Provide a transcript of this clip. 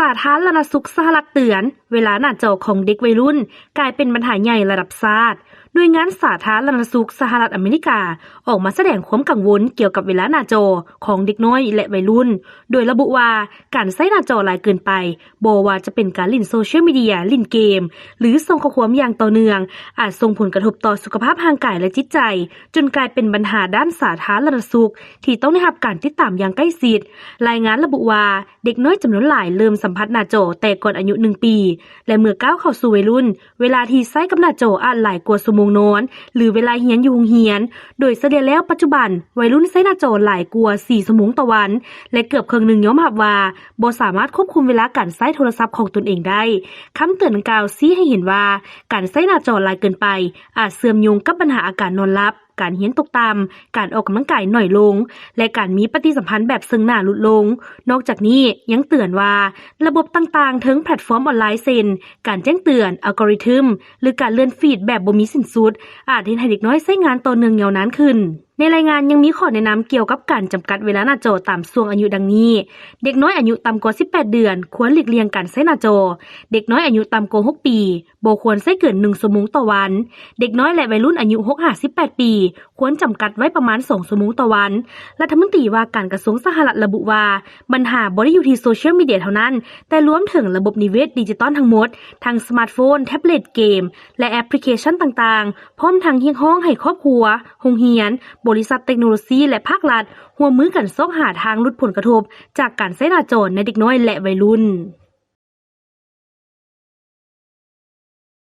ສາທາລະນະສຸກສະຫະລັດເຕືອນ ເວລາໜ້າຈໍຂອງເດັກໄວລຸ້ນກາຍເປັນບັນຫາໃຫຍ່ລະດັບຊາດ. ໜ່ວຍງານສາທາລະນະສຸກສະຫະລັດອາເມລິກາ ອອກມາສະແດງຄວາມກັງວົນກ່ຽວກັບເວລາໜ້າຈໍຂອງເດັກນ້ອຍ ແລະ ໄວລຸ້ນ ໂດຍລະບຸວ່າ ການໃຊ້ໜ້າຈໍຫຼາຍເກີນໄປ, ບໍ່ວ່າຈະເປັນການຫຼິ້ນໂຊຊຽວມີເດຍ, ຫຼິ້ນເກມ ຫຼື ສົ່ງຂໍ້ຄວາມຢ່າງຕໍ່ເນື່ອງ ອາດສົ່ງຜົນກະທົບຕໍ່ສຸຂະພາບຮ່າງກາຍ ແລະ ຈິດໃຈ ຈົນກາຍເປັນບັນຫາດ້ານສາທາລະນະສຸກ ທີ່ຕ້ອງໄດ້ຮັບການຕິດຕາມຢ່າງໃກ້ຊິດ. ລາຍງານລະບຸວ່າ ເດັກນ້ອຍຈຳນວນຫຼາຍເລີ່ມສຳຜັດໜ້າຈໍແຕ່ກ່ອນອາຍຸໜຶ່ງປີ ແລະ ເມື່ອກ້າວເຂົ້າສູ່ໄວລຸ້ນ ເວລາທີ່ໃຊ້ກັບໜ້າຈໍອາດຫຼາຍກວ່າຊົ່ວໂມງນອນ ຫຼື ເວລາຮຽນຢູ່ໂຮງຮຽນ. ໂດຍສະເລ່ຍແລ້ວປັດຈຸບັນ ໄວລຸ້ນໃຊ້ໜ້າຈໍຫຼາຍກວ່າສີ່ຊົ່ວໂມງຕໍ່ວັນ ແລະ ເກືອບເຄິ່ງໜຶ່ງຍອມຮັບວ່າ ບໍ່ສາມາດຄວບຄຸມເວລາການໃຊ້ໂທລະສັບຂອງຕົນເອງໄດ້. ຄຳເຕືອນດັ່ງກ່າວຊີ້ໃຫ້ເຫັນວ່າ ການໃຊ້ໜ້າຈໍຫຼາຍເກີນໄປ ອາດເຊື່ອມໂຍງກັບບັນຫາອາການນອນຫຼັບ, ການຮຽນຕົກຕ່ຳ, ການອອກກຳລັງກາຍໜ້ອຍລົງ ແລະ ການມີປະຕິສຳພັນແບບເຊິ່ງໜ້າຫຼຸດລົງ. ນອກຈາກນີ້ຍັງເຕືອນວ່າ ລະບົບຕ່າງໆເທິງແພລດຟອມອອນລາຍ ເຊັ່ນ ການແຈ້ງເຕືອນ, ອັລໂກຣິທຶມ ຫຼື ການເລື່ອນຟີດແບບບໍ່ມີສິ້ນສຸດ ອາດເຮັດໃຫ້ເດັກນ້ອຍໃຊ້ງານຕໍ່ເນື່ອງຍາວນານຂຶ້ນ. ໃນລາຍງານຍັງມີຂໍ້ແນະນຳກ່ຽວກັບການຈຳກັດເວລາໜ້າຈໍຕາມຊ່ວງອາຍຸດັ່ງນີ້: ເດັກນ້ອຍອາຍຸຕ່ຳກວ່າສິບແປດເດືອນ ຄວນຫຼີກລ່ຽງການໃຊ້ໜ້າຈໍ. ເດັກນ້ອຍອາຍຸຕ່ຳກວ່າຫົກປີ ບໍ່ຄວນໃຊ້ເກີນໜຶ່ງຊົ່ວໂມງຕໍ່ວັນ. ເດັກນ້ອຍ ແລະ ໄວລຸ້ນອາຍຸຫົກຫາສິບແປດປີ ຄວນຈຳກັດໄວ້ປະມານສອງຊົ່ວໂມງຕໍ່ວັນ. ລັດຖະມົນຕີວ່າການກະຊວງສະຫະລັດລະບຸວ່າ ບັນຫາບໍ່ໄດ້ຢູ່ທີ່ໂຊຊຽວມີເດຍເທົ່ານັ້ນ, ແຕ່ລວມເຖິງລະບົບນິເວດດິຈິຕອນທັງໝົດ, ທັງສະມາດໂຟນ, ແທັບເລັດ, ເກມ ແລະ ແອັບພລິເຄຊັນຕ່າງໆ, ພ້ອມທັງຮຽກຮ້ອງໃຫ້ຄອບຄົວ, ໂຮງຮຽນ, ບໍລິສັດເຕັກໂນໂລຊີ ແລະ ພາກລັດ ຮ່ວມມືກັນຊອກຫາທາງຫຼຸດຜົນກະທົບຈາກການໃຊ້ໜ້າຈໍໃນເດັກນ້ອຍ ແລະ ໄວລຸ້ນ.